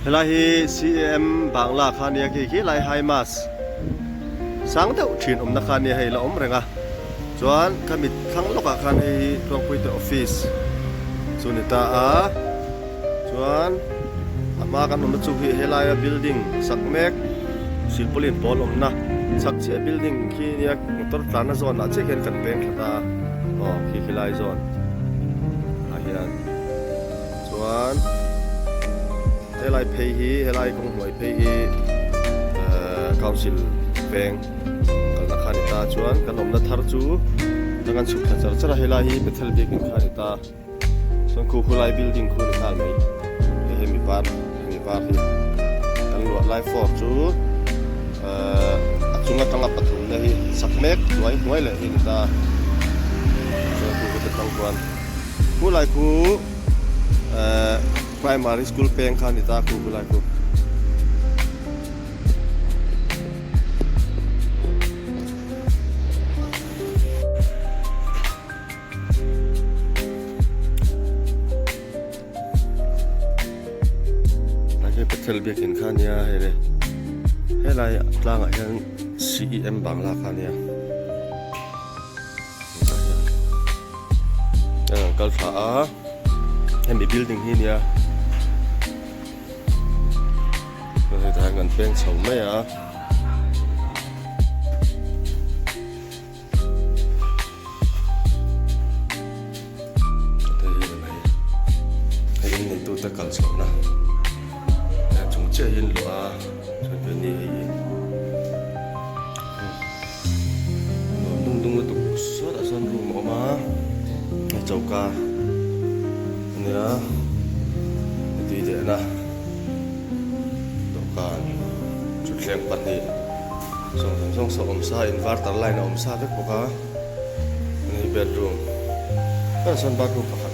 Helai hi CAM Bangla kha nia khi khi lai high mass sang deuh thin awmna kha nia hei la awm reng a chuan ka mit thlang lawkah khan hei hi Tluangpuite office chu ni ta a chuan a hma kan awmna chu hi helaia building sak mek silpaulin pawl awmna chhak chiah building khi nia motor tlanna zawn ah chiah khian kan peng thla ta a aw khi khilai zawn ah hian. Chuan helai phei hi helai kawng hnuai phei hi ehh council veng kalna kha a ni ta chuan kan awmna thar chu kan kan chhuk thla char char a helai hi Bethel biakin kha a ni ta chuan khu khulai building khu a ni nghal mai hei hemi var hemi var hi kan luah lai floor chu ehh a chung atanga pathumna hi sak mek hnuai hnuai leh hi a ni ta chuan khu khu te tang chuan. Khulai khu eh primary school peng kha a ni ta khu khulai khu. Hei Pathel biakin kha a nia hei le helai tlangah hian CEM Bangla kha a nia. An kal thla a hemi building hi nia hetah hian kan peng chho mai a. Hei in neitute kal chhohna chung chiah hi an luah a chuan keini hei Nuam dung dung lutuk sawtah sawn room a awm a hei choka a nia tui dehna dawhkan thutthleng pahnih sawng zawng zawng saw awm sa inverter line a awm sa vek bawk a hei bedroom tah sawn bathroom pakhat.